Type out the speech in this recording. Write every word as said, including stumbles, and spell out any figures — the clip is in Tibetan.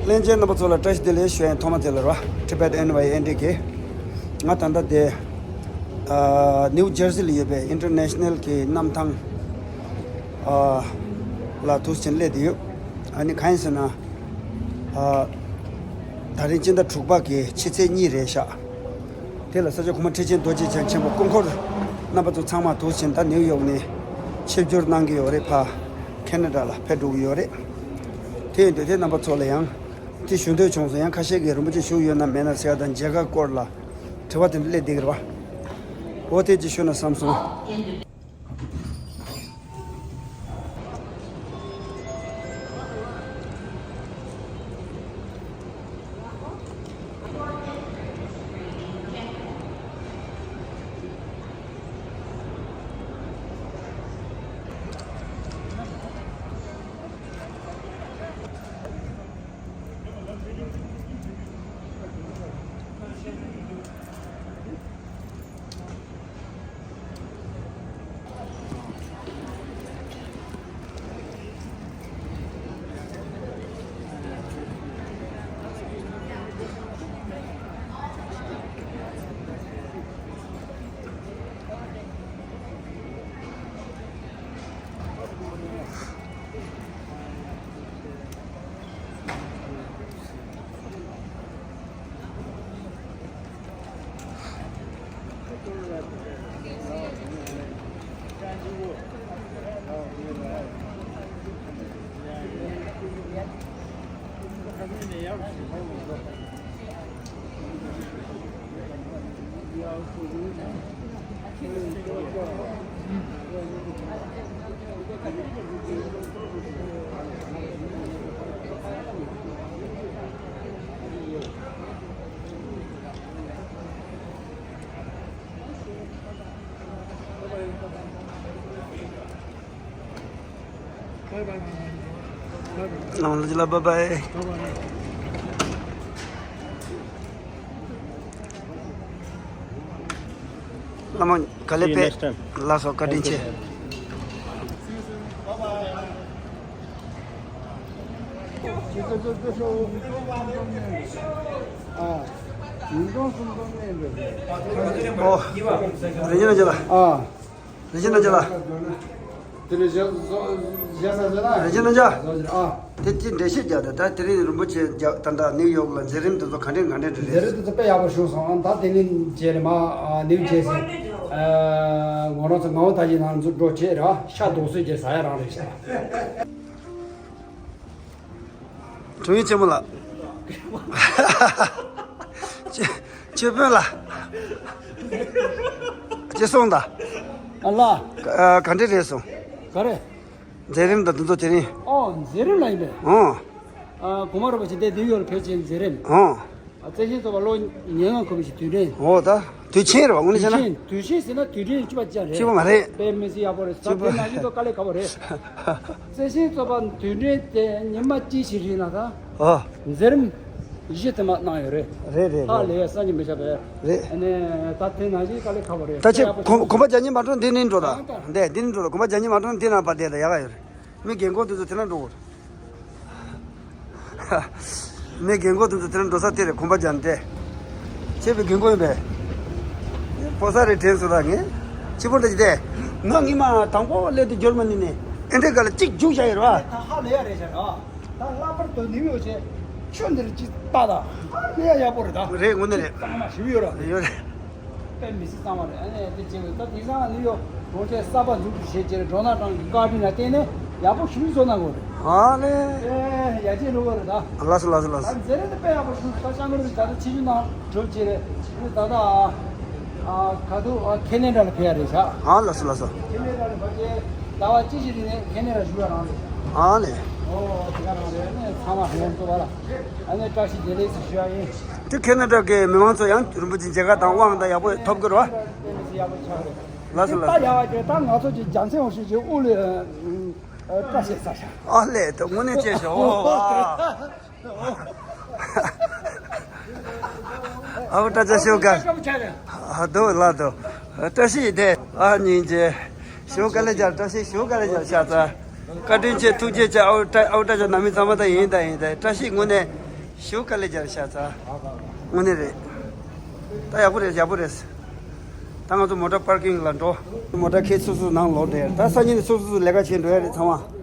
ལྷན་རྒྱས་རྣམ་པ་ཚོ་ལ་བཀྲ་ཤིས་བདེ་ལེགས་ཞུ་ཡ་ཡིན། ཐོག་མ་དེ་ལ་ར་Tibet N Y N D གི། ང་ད་ལྟ་དེ་ཨ་ནིའུ་ཇར་སི་ལ་ཡོད་པའི་ཨིན་ཊར་ནེ་ཤ་ནལ་གི་གནམ་ཐང་ཨ་ལ་འདུག་སེ་བྱས་ནས་སླེབས་བསྡད་ཡོད། ཨ་ནི་གང་ཡིན་ཟེར་ན། ཨ་ད་རིང་སྤྱི་ཟླ་དྲུག་པ་གི་ཕྱི་ཚེས་གཉིས་རེད་ཤག་དེ་ལ་ས་སྐྱ་གོང་མ་ཁྲི་ཆེན་རྡོ་རྗེ་འཆང་ཆེན་པོ་སྐུ་འཁོར་རྣམ་པ་ཚོ་ཚང་མ་འདུག་སེ་བྱས་ནས་ད་ནིའུ་ཡོག་ནས་ཆིབས་བསྒྱུར་གནང་གི་ཡོད་རེད། ཕ་ཁེ་ན་ཌ་ལ་ཕེབས་འགྲོ་གི་ཡོད་རེད། དེ་ཡིན་དུས་དེ་རྣམ་པ་ཚོ་ལ་ཡང་དེ་ཞུ་འདོད་བྱུང་སོང་། ཡང་ཁ་ཤས་ཀྱིས་རིན་པོ་ཆེ་བཞུགས་ཡོད་ན་མེད་ན་ཟེར་ཡ་དང་མཇལ་ཁ་སྐོར་ལ་དྲི་བ་དེ་འདྲ་སླེབས་བསྡད་ཀྱི་རེད་པ། འོ་དེ་ཅིག་ཞུ་ན་བསམ་སོང་། ལ་ལ་བྷའི་བྷའི། བླ་མ་ག་ལེ་པེ། ལགས་སོ། བཀའ་དྲིན་ཆེ། ཨོ། རིན་ཆེན་རྣམ་རྒྱལ་ལགས། ཨ། རིན་ཆེན་རྣམ་རྒྱལ་ལགས། དེ་ནས་བཞག་བཞག་ས་ཟེར་ན། རིན་ཆེན་རྣམ་རྒྱལ། ཨ། དེ་དེ་འགྲེལ་བཤད་རྒྱག་དང་། ད་དེ་རིང་རིན་པོ་ཆེ་རྒྱ་ད་ལྟ་ནིའུ་ཡོག་ལ་མཛད་རིམ་དེ་ཚོ་ག་འདྲས་ག་འདྲས་རེད། མཛད་རིམ་དེ་ཚོ་དཔེ་ཡག་པོ་བྱུང་སོང་། ཨ། ད་དེ་ནས་རྗེས་ལ་མ་ཨ་ནིའུ་ཇར་སི་ཨ་ང་རང་ཚོ་ངག་དབང་ཐར་གྱི་ནང་ཚུར་འགྲོ་བྱས་ར་ཤ་རྡོག་གསོལ་རྗེས་ཟ་ཡ་རང་རེད་ཤག་དྲུང་ཡིག་ཆེན་མོ་ལགས། ཆེ་ཆེ་དཔོན་ལགས། ཅི་སོང་ད། ཨ་ལ། ཨ། ག་འདྲས་རེད་སོང་། ག་རེ། མཛད་རིམ་དང་དེ་ཚོ་དེ་རིང་། ཨོ། མཛད་རིམ་ལ་ཡིན་པས། ཨོ། ཨ། གོང་མ་རིན་པོ་ཆེ་འདིར་ནིའུ་ཡོག་ལ་ཕེབས་བྱས་མཛད་རིམ། ཨོ། ཨ། བརྩེ་ཆེན་རྩོད་པ་ལོ་ཉེར་ལྔ་འཁོར་བའི་དུས་དྲན། ཨོ་ད། དུས་ཆེན་རེད་པ། དངོས་གནས་བྱས་ན། དུས་ཆེན། དུས་ཆེན་ཟེར་ན་དུས་དྲན་གཅིག་པ་ཅིག་རེད། གཅིག་པ་མ་རེད། དཔེ་མི་སྲིད་ཡག་པོ་རེད། ད་གཅིག་པ། དེ་ནང་བཞིན་དུ་དཀའ་ལས་ཁག་པོ་རེད། བརྩེ་ཆེན་རྩོད་པ་དུས་དྲན་དེ་ཉི་མ་གཅིག་ཞིག་རིང་ལ་ད། ཨོ། མཛད་རིམ་བཞི་དེ་མ་གནང་ཡོད་རེད། རེད་རེད་ཧ་རེད། ལས་ཡ་བསམ་གྱིས་མི་ཁྱབ་པས། རེད། ཨ་ནི་ད་དེ་ནང་བཞིན་དཀའ་ལས་ཁག་པོ་རེད། ད་ཁྱེད་ཡག་པོ་གོམ་གོམ་པ་བརྒྱ་ཉིན་མ་འགྲོ་འདི་ནས་འགྲོ་ད། ཨ་ད། འདི་འདི་ནས་འགྲོ་ད། གོམ་པ་བརྒྱ་ཉིན་མ་འགྲོ་འདི་ན་པ་དེ་ད་ཡག་ག་ཡོད་རེད། མི་རྒན་གོག་དེ་ཚོ་དེ་ན་འགྲོ་གོ། མི་རྒན་གོག་དེ་ཚོ་དེ་ན་འགྲོ་ས་དེ་རེད། གོམ་པ་བརྒྱ་ནི་དེ། ཁྱེད་པའི་རྒན་གོག་ཡིན་པས། ཕོ་གསར་རེ་དྲན་སོང་ད་ངས། ཁྱེད་པོ་འདྲ་ཅིག་དེ། ང་ངི་མ་དང་པོ་སླེབས་དུས་འཇར་མ་ནི་ནས་ཨེ་འདྲས་ག་ལ་གཅིག་རྒྱུགས་བཞག་ཡོད་རེད་པ། ད་ཧ་ལས་ཡ་རེད་ཤག་ར། ད་ལྷག་པར་དུ་ནིའུ་ཡོག་ཆེ་ཆུ་འདིར་ཅིག་ལྟ་ད་ཧ་ལས་ཡ་ཡག་པོ་རེད་ད། རེད། དངོས་གནས་རེད། གཙང་མ་ཞིག་ཡོད་ར། ཡོད་རེད། དཔེ་མི་སྲིད་གཙང་མ་རེད། ཨ་ནི་དེ་བྱས་པས་ད་དེང་སང་ནིའུ་ཡོག་གྲོང་ཁྱེར་གསར་པ་འཛུགས་སྐྲུན་བྱས་རྗེས་ཌོ་ནལ་ཊམ་གྱི་བཀའ་དྲིན་ལ་བརྟེན་ནས་ཡག་པོ་ཞིག་བཟོ་གནང་དགོས་རེད། ཨ་ལེ། ཨེ་ཡ་ཅེ་འགྲོ་གི་རེད་ད། ལགས་སོ་ལགས་སོ་ལགས་སོ། ད་མཛད་རིམ་དེ་དཔེ་ཡག་པོ་ཞིག་ད་ཤང་ཀི་རི་ད་ལྟ་ཆིབས་བསྒྱུར་གནང་གྲུབ་རྗེས་རེད། ཨ་ནི་ད་ལྟ་ཨ་ག་དུས་ཨ་ཁེ་ན་ཌ་ལ་ཕེབས་ཡ་རེད་ཤག་ཨ་ལགས་སོ་ལགས་སོ། ཁེ་ན་ཌ་ལ་ཕེབས་རྗེས་ཟླ་བ་གཅིག་ཅིག་རིང་ནས་ཁེ་ན་ཌ་བཞུགས་ཡ་རང་རེད། ཨ་ལེ། ཨོ་དེ་ག་རང་རེད། ཨ་ནི་ཚང་མ་ཧོན་ཏོ་བ་ལ། ཨ་ནི་བཀྲ་ཤིས་བདེ་ལེགས་ཟེར་ཞུ་ཡ་ཡིན། དེ་ཁེ་ན་ཌ་གི་མི་མང་ཚོ་ཡང་རིན་པོ་ཆེ་མཇལ་ཁ་དང་དབང་དང་ཡག་པོ་ཐོབ་ཀྱི་རེད་པ། ལགས་སོ་ལགས་སོ། ད་ཡག་པ་ཅིག་ད་ང་ཚོ་ཅིག་རྒྱལ་མཚན་འོག་ཤོད་ཅིག་དབུ་ལས་བཀྲ་ཤིས་ཚར་ཤག་ཨ་ལས། དེ་དངོས་གནས་བྱས་ཤག་ཨོ་ཨ། ཨ་བུ་བཀྲ་ཤིས་ཞུ་ག་ཨ་དོ་ལ་དོ། བཀྲ་ཤིས་བདེ། ཨ་སྙིང་རྗེ། ཞུ་ག་ལེ་རྒྱལ། བཀྲ་ཤིས་ཞུ་ག་ལེ་རྒྱལ་ཤ་ཚ། བཀའ་དྲིན་ཆེ། ཐུགས་རྗེ་ཆེ། ཨ་བུ་བཀྲ་ཨ་བུ་བཀྲ་ཤིས་ནང་མི་ཚང་མ་ད་ཡིན་ད་ཡིན་ད། བཀྲ་ཤིས་དངོས་གནས་ ཞུ་དཀའ་ལས་རྒྱབ་ཤག་ཚ། དངོས་གནས་རེད། ད་ཡག་པོ་རེད། ཡག་པོ་རེད། ད་ང་ཚོ་མོ་ཊ་པར་ཀིང་ལ་འགྲོ། མོ་ཊ་ཁྱེར་སོ་སོ་ནང་ལོག་བསྡད། ད་སང་ཉིན་ནས་སོ་སོ་སོ་ལས་ཀ་བྱེད་འགྲོ་ཡ་རེད་ཚང་མ།